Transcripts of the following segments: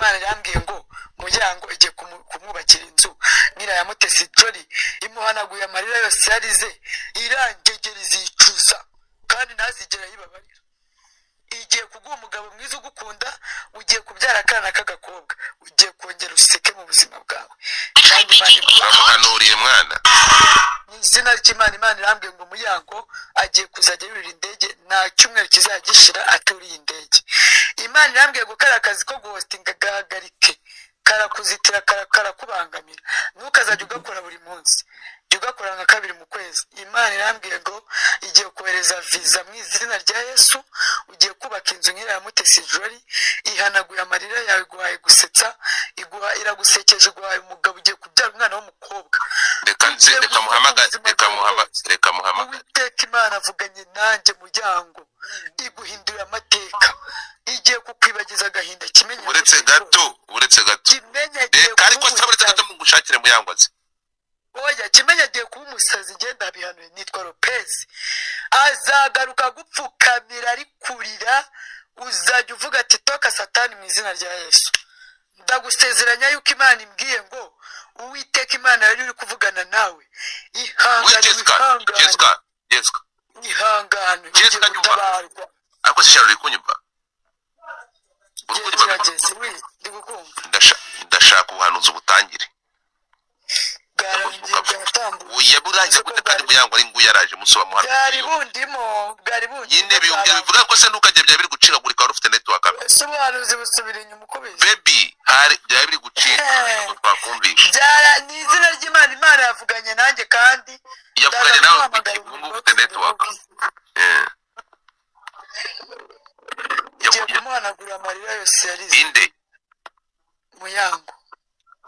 Imana irambwiye ngo Muryango igiye kumwubakira inzu nk'iriya ya Mutesi Jolly. Imuhanaguye amarira yose yarize, irangegera izicuza kandi ntazigera yibabarira. Igiye kuguha umugabo mwiza ugukunda, ugiye kubyara akana k'agakobwa, ugiye kongera useke mu buzima bwawe. Kandi Imana Uramuhanuriye mwana. Mu izina ry'Imana, Imana irambwiye ngo Muyango agiye kuzajya yurira indege, nta cyumweru kizajya gishira aturiye indege. Imana irambwiye ngo kariya kazi ko guhostinga gahagarike, karakuzitira, karakubangamira. Ntukazajya ugakora buri munsi, jya ugakora nka kabiri mu kwezi. Imana irambwiye ngo igiye kohereza viza mu izina rya Yesu. Ugiye kubaka inzu nk'iriya ya Mutesi Jolly. Ihanaguye amarira yawe, iguhaye gusetsa, iguha, iragusekeje, iguhaye umugabo, ugiye kubyara umwana w'umukobwa. Reka nze, Ugiye reka guseka muhamagare, ubuzima reka bwawe bwose. reka muhamagare. Uwiteka Imana avuganye nanjye, Muryango iguhindurira amateka, igiye kukwibagiza agahinda. Kimenyi Uretse gato, uretse gato. Kimenyi agiye Reka ariko kuba se, uretse gato, mugushakire Muyango aze. Oya, Kimenyi agiye kuba umusazi. Ngenda bihanuye, nitwa Lopez. Azagaruka gupfukamira ari kurira, uzajya uvuga ati: "Toka Satani, mu izina rya Yesu." Ndagusezeranya yuko Imana imbwiye ngo Uwiteka Imana yari uri kuvugana nawe. We Ihangane, Jessica. wihangane. Jessica, Jessica. Ihangane, ugiye Jessica, nyumva. gutabarwa. Ariko se Sharon, uri kunyumva? Uri Igihe kunyumva? kirageze. We, ndi kukumva. Ndashaka ubuhanuzi butangire. Bwarangiye, bwatambutse. Oya, burangiye gute kandi Muyango ari nguyu yaraje musoba Bwari muhanuzi? bundimo, bwari bundimo. Nyine bivuga ko se ntukajya, byaba biri gucikagurika, wari ufite network mbi. Ese ubuhanuzi busubira inyuma uko bizi? Baby, hari byaba biri gucika, ntabwo twakumvisha. Byara ni izina ry'Imana. Imana yavuganye nanjye kandi Yavuganye ndaza nawe guhamagara ubu umuntu ufite network. Igiye kumuhanagura amarira yose yarize. Inde? Muyango.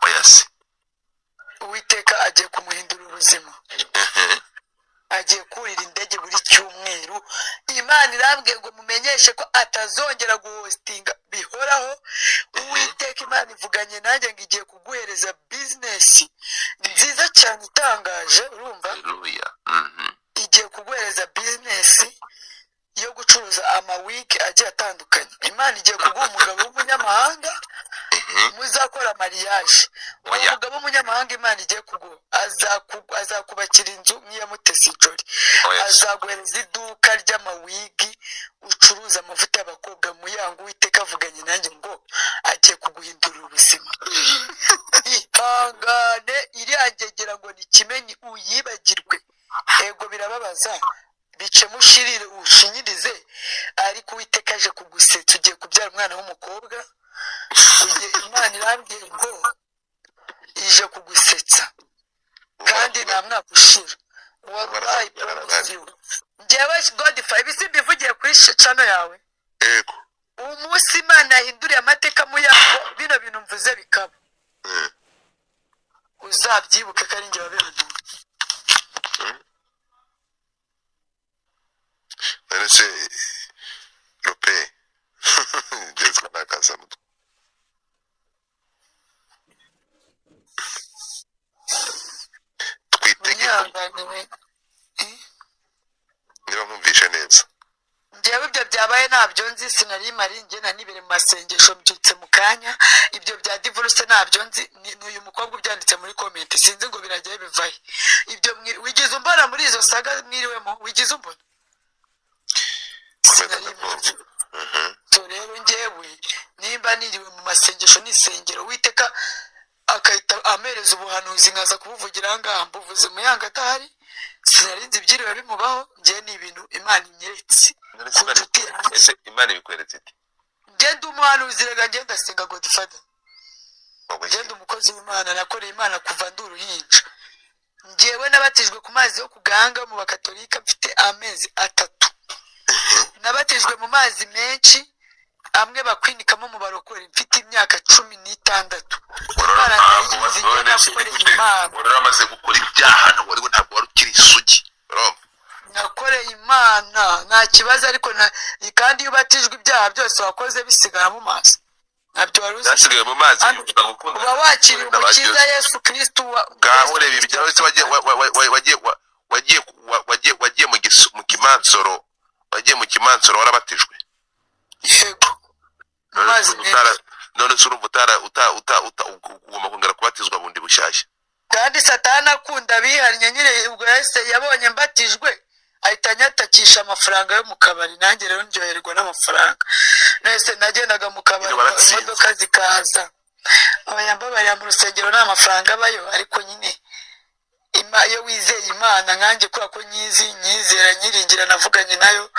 Oya se. Uwiteka agiye kumuhindura ubuzima. Agiye kurira indege buri cyumweru. Imana irambwiye ngo mumenyeshe ko atazongera guhostinga bihoraho. Uwiteka Imana ivuganye nanjye ngo igiye kuguhereza business nziza cyane itangaje, urumva? Haleluya. Igiye kuguhereza business yo gucuruza amawigi agiye atandukanye. Imana igiye kuguha umugabo w'umunyamahanga, muzakora mariage. Uwo Oya. mugabo w'umunyamahanga Imana igiye kuguha azakubakira inzu nk'iya Mutesi Jolly. Oya se. Azaguhereza iduka ry'amawigi, ucuruza amavuta y'abakobwa. Muyango, Uwiteka avuganye nanjye ngo agiye kuguhindurira ubuzima. Ihangane, iriya ngegera ngo ni Kimenyi uyibagirwe. Ego, birababaza, bicemo ushirire, ushinyirize, ariko Uwiteka aje kugusetsa. Ugiye kubyara umwana w'umukobwa. Imana irambwiye ngo ije kugusetsa kandi nta mwaka ushira. Wallahi, promise you. Njyewe Godfather, ibi simbivugiye kuri channel yawe. Yego. Umunsi Imana yahinduriye amateka Muyango, bino bintu mvuze bikaba, uzabyibuke ko ari njye wabihanuye. None se Lope, Jessica nakasamutwe. Twitege ko Munyanganiwe. Niba nkumvishe neza. Njyewe ibyo byabaye ntabyo nzi, sinari mari njye na nibere mu masengesho, mbyutse mu kanya. Ibyo bya divorce ntabyo nzi. Ni uyu mukobwa ubyanditse muri comment, sinzi ngo birajyayo bivahe. Ibyo wigeze umbona muri izo saga mwiriwemo? Wigeze umbona? Komeza. Sinari Ndakumva. mari. So rero njyewe nimba niriwe mu masengesho nisengero, Uwiteka akahita amereza ubuhanuzi nkaza kubuvugira aha ngaha, mbuvuze Muyanga adahari. Sinari nzi ibyiriwe bimubaho. Njyewe ni ibintu Imana inyeretse None se ku Imana nshuti yanjye. Ese Imana ibikweretse ite? Njye ndi umuhanuzi rega, njye ndasenga, Godfather. Wowe? Njye ndi umukozi w'Imana, nakoreye Imana kuva ndi uruhinja. Njyewe nabatijwe ku mazi yo ku gahanga mu Bakatolika mfite amezi 3. Nabatijwe mu mazi menshi amwe bakwinikamo mu barokore mfite imyaka 16. Imana ndayizi, njye nakoreye Imana. Wari uramaze gukora ibyaha, ntabwo wari, ntabwo wari ukiri isugi, urumva? Nakoreye Imana, nta kibazo. Ariko kandi iyo ubatijwe ibyaha byose wakoze bisigara mu mazi, ntabyo wari uzi? Byasigaye mu mazi. Hano, bivuga gukunda uba wakiriye n'abagize. Umukiza Yesu Kristu wa Ngaho Yesu reba Kristu. Ibyo wese wagiye wagiye wagiye wagiye wagiye mu kimansoro, wagiye mu kimansoro, warabatijwe? Yego, mu mazi menshi. None se urumva utara uta uta uta ugomba kongera kubatizwa bundi bushyashya? Kandi Satani akunda abihannye nyine. Ubwo yahise yabonye mbatijwe, ahita anyatakisha amafaranga yo mu kabari. Nanjye rero ndyoherwa n'amafaranga. Nese nagendaga mu kabari, Nyine waratsinze. imodoka zikaza. Oya, mbabarira, mu rusengero nta mafaranga abayo. Ariko nyine iyo wizeye Imana nkanjye, kubera ko nyizi, nyizera, nyiringira, navuganye nayo,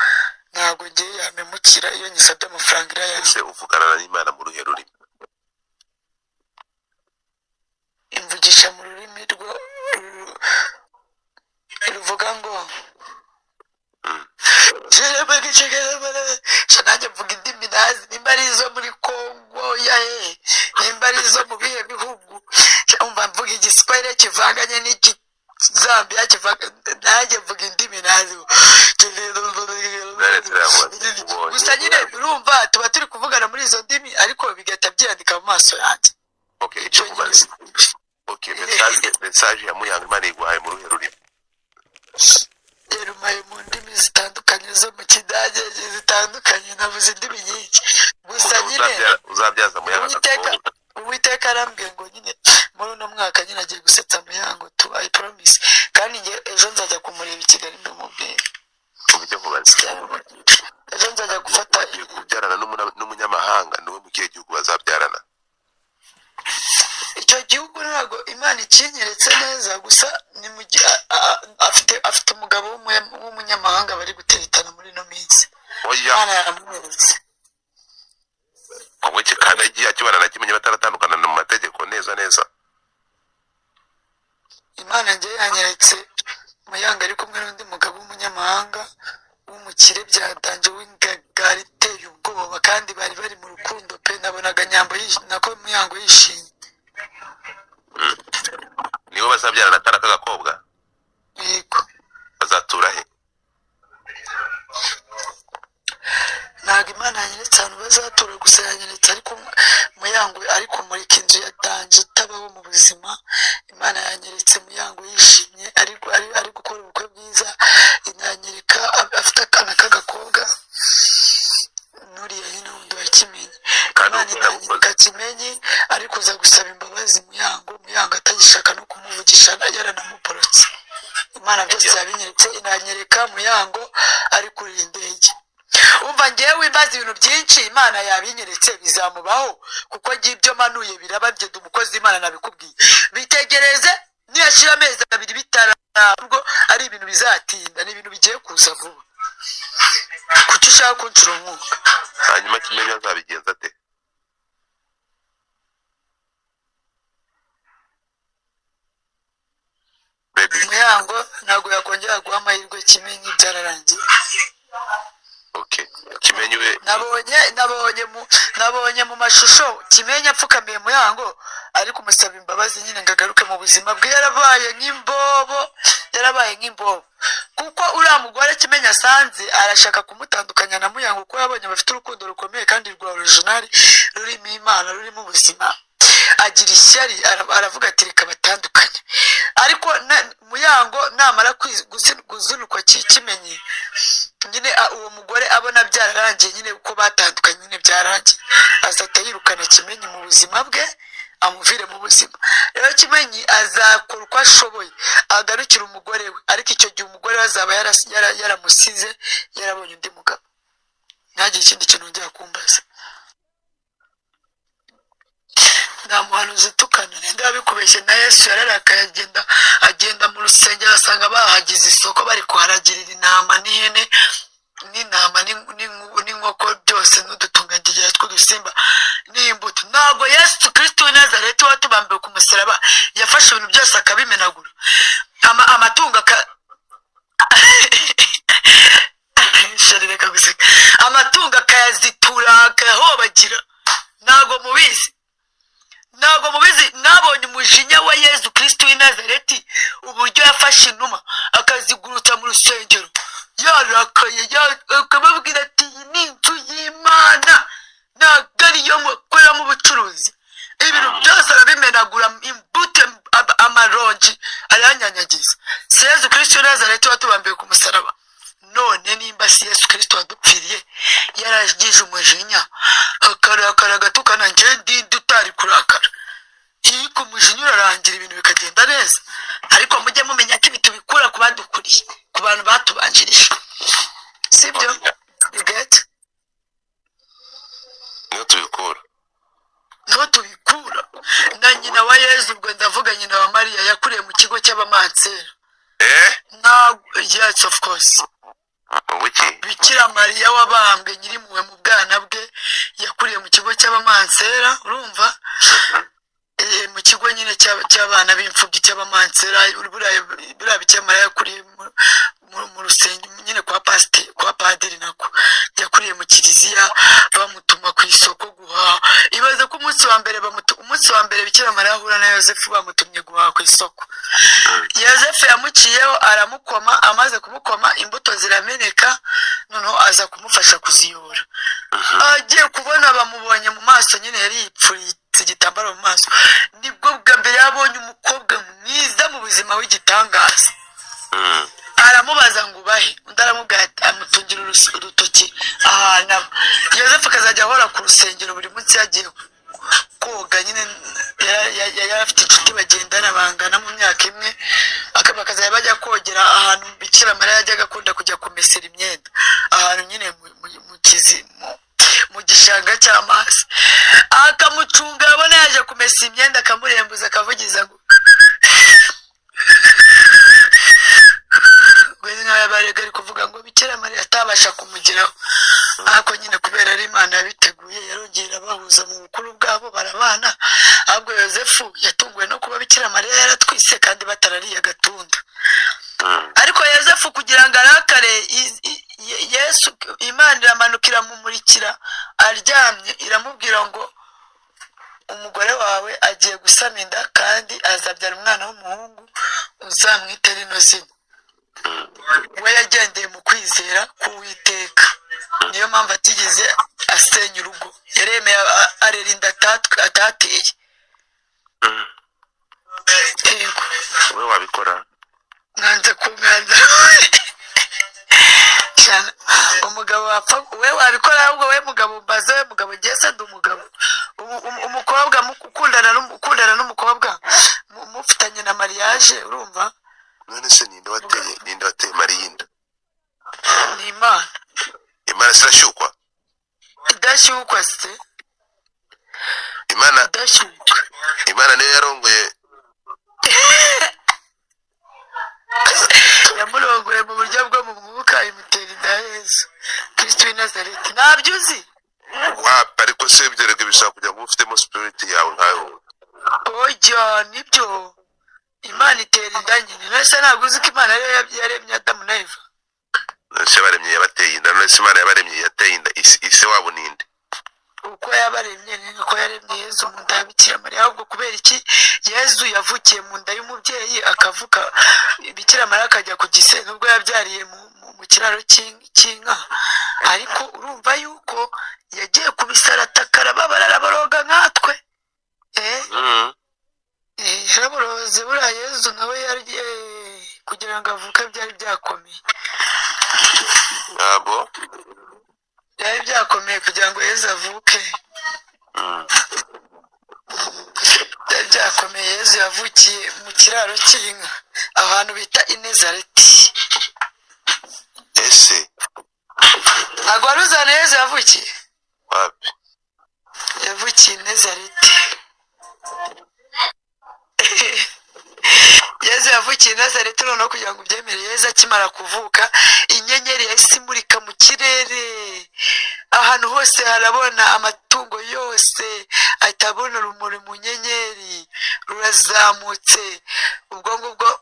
ntabwo ngiye yamemukira. Iyo nyisabye amafaranga irayampa. Ese uvugana n'Imana mu ruhe rurimi? Imvugisha mu rurimi rwo ruvuga ngo sha, nanjye mvuga indimi ntazi, nimba ari izo muri Kongo ya hehe, nimba ari izo mu bihe bihugu. Sha, umva, mvuga Igiswahili kivanganye n'Ikizambiya kivanga, nanjye mvuga indimi ntazi. Gusa nyine urumva tuba turi kuvugana muri izo ndimi, ariko bigahita byiyandika mu maso yanjye. Okay, icyo nkubaza, okay, message ya Muyango Imana iguhaye mu ruhe rurimi? Yarumaye mu ndimi zitandukanye zo mu Kidage zitandukanye, navuze indimi nyinshi. Gusa Umugabo nyine uzabyaza Muyango Uwiteka agakobwa. Uwiteka arambwiye ngo nyine muri uno mwaka nyine agiye gusetsa Muyango tu, I promise. Kandi njye ejo nzajya kumureba i Kigali mbimubwire. Umva icyo nkubaza. Ejo nzajya gufata. Bagiye kubyarana n'umunyamahanga, niwe mu kihe gihugu bazabyarana? Icyo gihugu ntabwo Imana ikinyeretse neza. Gusa ni mu gihe afite umugabo w'umunyamahanga bari guteretana muri ino minsi. Oya. Imana yaramweretse. Wowe kandi agiye akibana na Kimenyi bataratandukana mu mategeko neza neza. Imana njye yanyeretse Muyango ari kumwe n'undi mugabo w'umunyamahanga w'umukire byatanje, w'ingagari iteye ubwoba, kandi bari bari mu rukundo pe. Nabonaga Nyambo nako Muyango yishimye. Nibo bazabyarana akana k'agakobwa? Yego. Bazatura he? Ntabwo Imana yanyeretse ahantu bazatura, gusa yanyeretse ariko Muyango ari kumurika inzu yatanje itabaho mu buzima. Imana yanyeretse Muyango yishimye, ari gukora ubukwe bwiza. Inanyereka afite akana k'agakobwa nuriya nyine wundi wa Kimenyi. Kandi Imana ubukwe yabukoze. inanyereka Kimenyi ari kuza gusaba imbabazi Muyango, Muyango atagishaka no kumuvugisha, yaranamuborotse. Imana byose yabinyeretse. Inanyereka Muyango ari kurira indege. Umva, ngewe imbaza ibintu byinshi, Imana yabinyeretse, bizamubaho, kuko ngiye ibyo manuye biraba. Ngenda umukozi w'Imana, nabikubwiye. Bitegereze, niyashira amezi 2 bitarabwo ari ibintu bizatinda, ni ibintu bigiye kuza vuba. Kuki ushaka kuncura umwuka? Hanyuma Kimenyi azabigenza ate? Baby. Muyango ntabwo yakongera guha amahirwe Kimenyi, byararangiye. Okay, Kimenyi we. Nabonye mu mashusho Kimenyi apfukamiye Muyango ari kumusaba imbabazi nyine ngo agaruke mu buzima bwe. Yarabaye nk'imbobo, yarabaye nk'imbobo, kuko uriya mugore Kimenyi asanze arashaka kumutandukanya na Muyango, kuko yabonye bafite urukundo rukomeye kandi rwa original, rurimo Imana, rurimo ubuzima. Agira ishyari, aravuga ati reka batandukanye. Ariko Muyango namara kuzunukwa Kimenyi nyine, uwo mugore abona byararangiye nyine, uko batandukanye nyine byarangiye, azahita yirukana Kimenyi mu buzima bwe, amuvire mu buzima. Rero Kimenyi azakora uko ashoboye agarukire umugore we, ariko icyo gihe umugore we azaba yaramusize, yarabonye undi mugabo. Ntagire ikindi kintu wongera kumbaza. Nta muhanuzi utukana. Ninde wabikubeshye? Na Yesu yararakaye, agenda mu rusengero asanga bahagize isoko, bari kuharagirira intama n'ihene n'intama n'inkoko byose n'udutungangegera tw'udusimba n'imbuto. Ntabwo Yesu Kristo w'i Nazareti watubambiwe ku musaraba yafashe ibintu byose akabimenagura, amatungo aka Shari, reka guseka. Amatungo akayazitura, akayahobagira. Ntabwo mubizi, ntabwo mubizi. Mwabonye umujinya wa Yezu Kristo w'i Nazareti, uburyo yafashe inuma akazigurutsa mu rusengero yarakaye, akababwira ati iyi ni inzu y'Imana, ntabwo ariyo mukoreramo ubucuruzi. Ibintu byose arabimenagura, imbuto, amaronji arayanyanyagiza. Si Yezu Kristo w'i Nazareti watubambiye ku musaraba? None nimba si Yesu Kirisito wadupfiriye yaragije umujinya akarakara agatukana, njye ndinde utari kurakara? Iyo umujinya urarangira, ibintu bikagenda neza. Ariko mujye mumenya ko ibi tubikura ku badukuriye, ku bantu batubanjirije, sibyo? You get? Niyo tubikura. Niho tubikura. Na nyina wa Yezu, ubwo ndavuga nyina wa Mariya, yakuriye mu kigo cy'abamansera. Eh? Ntabwo, yes, of course. Ubuki? Bikira Mariya wabambwe nyirimpuhwe, mu bwana bwe yakuriye mu kigo cy'abamansera, urumva? Mu kigo nyine cy'abana b'imfubyi cy'abamansera. Buriya Bikira Mariya yakuriye mu rusengero nyine kwa pasiteri, kwa padiri nako. Yakuriye mu kiliziya, bamutuma ku isoko guhaha. Ibaze ko umunsi wa mbere Bikira Mariya ahura na Yosefu, bamutumye guhaha ku isoko, Yosefu yamuciyeho aramukoma. Amaze kumukoma, imbuto zirameneka, noneho aza kumufasha kuziyora. Agiye kubona bamubonye mu maso nyine, yari yipfuritse igitambaro mu maso. Nibwo bwa mbere yabonye umukobwa mwiza mu buzima w'igitangaza. Aramubaza ngo: "Ubahe?" Undi aramubwira ati, amutungira urutoki ahantu aba. Yosefu akazajya ahora ku rusengero buri munsi yagiye koga nyine. Yari afite inshuti bagendana bangana mu myaka imwe, bakazajya bajya kogera ahantu Bikira Mariya yajyaga akunda kujya kumesera imyenda, ahantu nyine mu gishanga cy'amazi. Akamucunga, yabona yaje kumesa imyenda akamurembuza, akavugiza ngo nkaho yabarega, ari kuvuga ngo Bikira Mariya atabasha kumugeraho. Ariko nyine kubera ari Imana yabiteguye, yarongera abahuza mu bukuru bwabo, barabana. Ahubwo Yosefu yatunguwe no kuba Bikira Mariya yaratwise kandi batarariye agatunda. Ariko Yosefu kugira ngo arakare Yesu, Imana iramanuka iramumurikira aryamye, iramubwira ngo: "Umugore wawe agiye gusama inda kandi azabyara umwana w'umuhungu, uzamwite rino zina." We yagendeye mu kwizera k'Uwiteka, niyo mpamvu atigeze asenya urugo. Yaremeye arera inda atateye. Yego. Wowe wabikora? Mwanze kumwanza cyane. Umugabo wapfa, we wabikora? Ahubwo we mugabo, mbaze we mugabo, ngiye se ndi umugabo. Umukobwa ukundana n'umukobwa mufitanye na mariage, urumva? None se ninde wateye Mariya inda? Ni Imana. Imana sirashyukwa? Idashyukwa se? Imana. Idashyukwa. Imana niyo yarongoye? Yamurongoye mu buryo bwo mu mwuka, imutera inda ya Yesu Kristo w'i Nazareti. Ntabyo uzi? Wapi, ariko se ibyo rero bisaba kugira ngo ube ufitemo spirit yawe nkawe. Oya, nibyo, Imana itera inda nyine. None se ntabwo uzi ko Imana ariyo yaremye Adamu na Eva? None se yabaremye, yabateye inda? None se Imana yabaremye, yateye inda ise wabo ninde? Uko yabaremye ni uko yaremye Yezu mu nda ya Bikira Mariya. Ahubwo kubera iki Yezu yavukiye mu nda y'umubyeyi, akavuka, Bikira Mariya akajya ku gise, nubwo yabyariye mu kiraro cy'inka? Ariko urumva yuko yagiye ku bisarata, arababara, araboroga nkatwe, eh. Yaraboroze. Buriya Yezu nawe yari kugira ngo avuke byari byakomeye. Ntabwo. Byari byakomeye kugira ngo Yezu avuke. Byari byakomeye. Yezu yavukiye mu kiraro cy'inka, ahantu bita i Nazareti. Ese? Ntabwo wari uzi ahantu Yezu yavukiye? Wapi. Yavukiye i Nazareti. Yezu yavukiye i Nazareti. Noneho kugira ngo ubyemere, Yezu akimara kuvuka, inyenyeri yahise imurika mu kirere, ahantu hose harabona, amatungo yose ahita abona urumuri mu nyenyeri rurazamutse. Ubwo ngubwo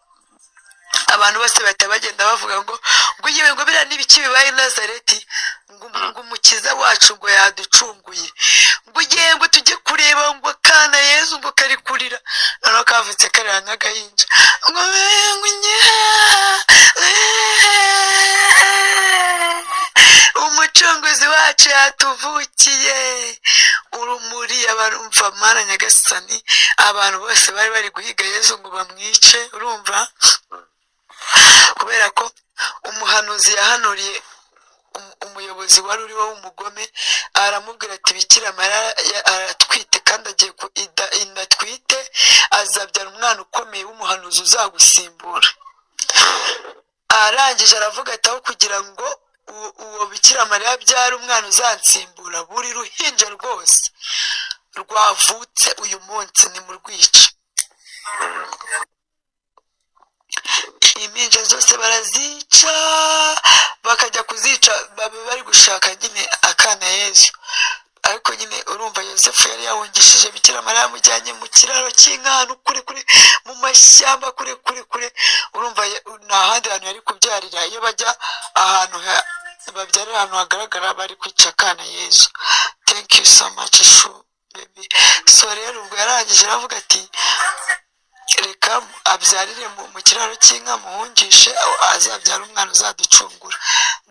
abantu bose bahita bagenda bavuga ngo yewe, ngo biriya n'ibiki bibaye i Nazareti? Ngo Umukiza wacu ngo yaducunguye, ngo ugiye ngo tujye kureba, ngo akana Yezu ngo kari kurira. Noneho kavutse karira nk'agahinja ngo ngo umucunguzi wacu yatuvukiye, urumuri. Abarumva, Mana nyagasani, abantu bose bari bari guhiga Yezu ngo bamwice, urumva, kubera ko Umuhanuzi yahanuriye umuyobozi wari uriho w'umugome, aramubwira ati: "Bikira Mariya aratwite kandi agiye ku inda atwite azabyara umwana ukomeye w'umuhanuzi uzagusimbura." Arangije aravuga ati: "Aho kugira ngo uwo Bikira Mariya abyare umwana uzansimbura, buri ruhinja rwose rwavutse uyu munsi ni mu rwica." Impinja zose barazica, bakajya kuzica baba bari gushaka nyine akana Yezu. Ariko nyine urumva Yosefu yari yahungishije Bikira Mariya, yamujyanye mu kiraro cy'inka ahantu kure kure mu mashyamba, kure kure kure. Urumva nta handi hantu yari kubyarira. Iyo bajya ahantu babyarira ahantu hagaragara, bari kwica akana Yezu. Thank you so much, shu baby. So rero ubwo yarangije aravuga ati: "Reka abyarire mu kiraro cy'inka, muhungishe, azabyara umwana uzaducungura."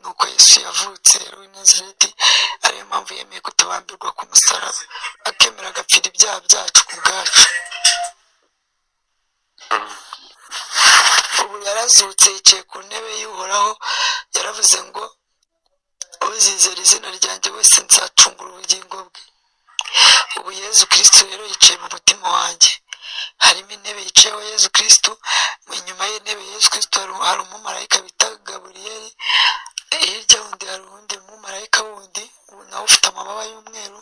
Nuko Yesu yavutse rero w'i Nazareti, ariyo mpamvu yemeye kutubambirwa ku musaraba, akemera agapfira ibyaha byacu ku bwacu. Ubu yarazutse, yicaye ku ntebe y'Uhoraho. Yaravuze ngo: "Uzizera izina ryanjye wese nzacungura ubugingo bwe." Ubu Yezu Kristu rero yicaye mu mutima wanjye, harimo intebe yicayeho Yezu Kristu. Inyuma y'intebe Yezu Kristu hari umumarayika bita Gaburiyeli. Hirya wundi hari uwundi mumarayika wundi nawe ufite amababa y'umweru.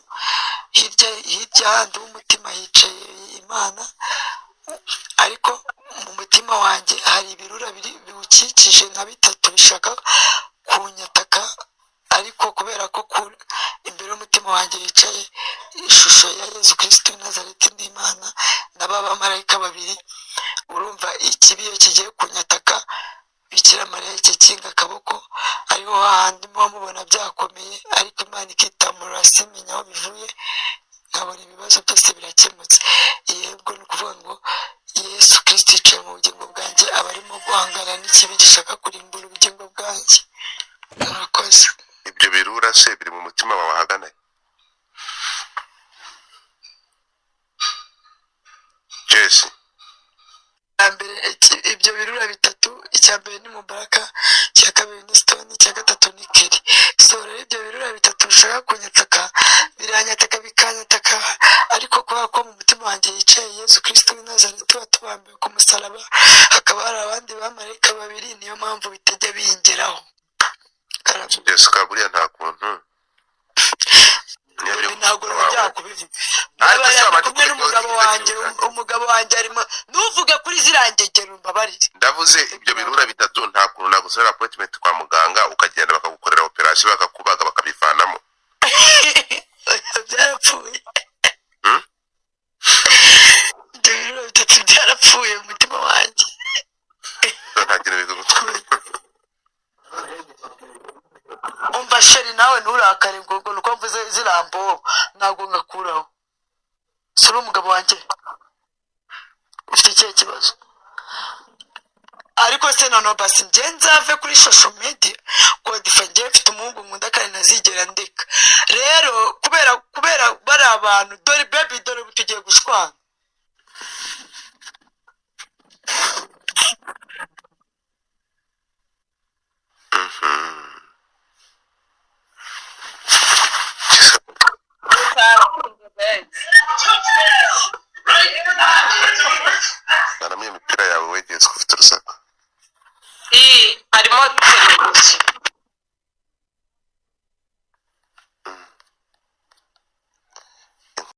Hirya hirya handi w'umutima hicaye Imana. Ariko mu mutima wanjye hari ibirura biri biwukikije nka bitatu bishaka kunyataka, ariko kubera ko imbere y'umutima wanjye hicaye ishusho ya Yezu Kristu w'i Nazareti n'Imana n'aba bamarayika babiri, urumva ikibi iyo kigiye kunyataka, Bikira Mariya ikikinga akaboko. Ariho hahandi muba mubona byakomeye, ariko Imana ikitamurura, simenya aho bivuye, nkabona ibibazo byose birakemutse. Yego, ni ukuvuga ngo Yesu Kristo yicaye mu bugingo bwanjye, aba arimo guhangana n'ikibi gishaka kurimbura ubugingo bwanjye. Murakoze. Ibyo birura se biri mu mutima wawe ahagana he? Jesse? Mbere ibyo birura bitatu, icya mbere ni Mubaraka, icya kabiri ni Stone, icya gatatu ni Keri. So rero ibyo birura bitatu bishaka kunyataka biranyataka, bikanyataka, ariko kubera ko mu mutima wanjye yicaye Yezu Kristo w'i Nazareti watubambiwe ku musaraba, hakaba hari abandi bamarayika babiri, niyo mpamvu bitajya bingeraho. Karame. Jessica, buriya nta kuntu niba biri mu Ntabwo mutima wawe nongera kubivuga. Ariko se Ndi wabanje kumwe kureka n'umugabo ikibazo wanjye. cy'ubwanjye? Umugabo wanjye arimo, ntuvuge kuri ziriya ngegera, umbabarire. Ndavuze ibyo birura bitatu, nta kuntu nagusabira appointment kwa muganga, ukagenda bakagukorera operation, bakakubaga, bakabivanamo? Byarapfuye. Hmm? Ibyo birura bitatu byarapfuye mu mutima wanjye. Nta kintu bigutwaye. Umva chéri, nawe nturakare ngo nuko mvuze zirambobo, ntabwo ngakuraho. Si uri umugabo wanjye? Ufite ikihe kibazo? Ariko se noneho basi njye nzave kuri social media kodifa. Njye mfite umuhungu nkunda kandi ntazigera ndeka. Rero kubera bari abantu, dore baby, dore ubu tugiye gushwana.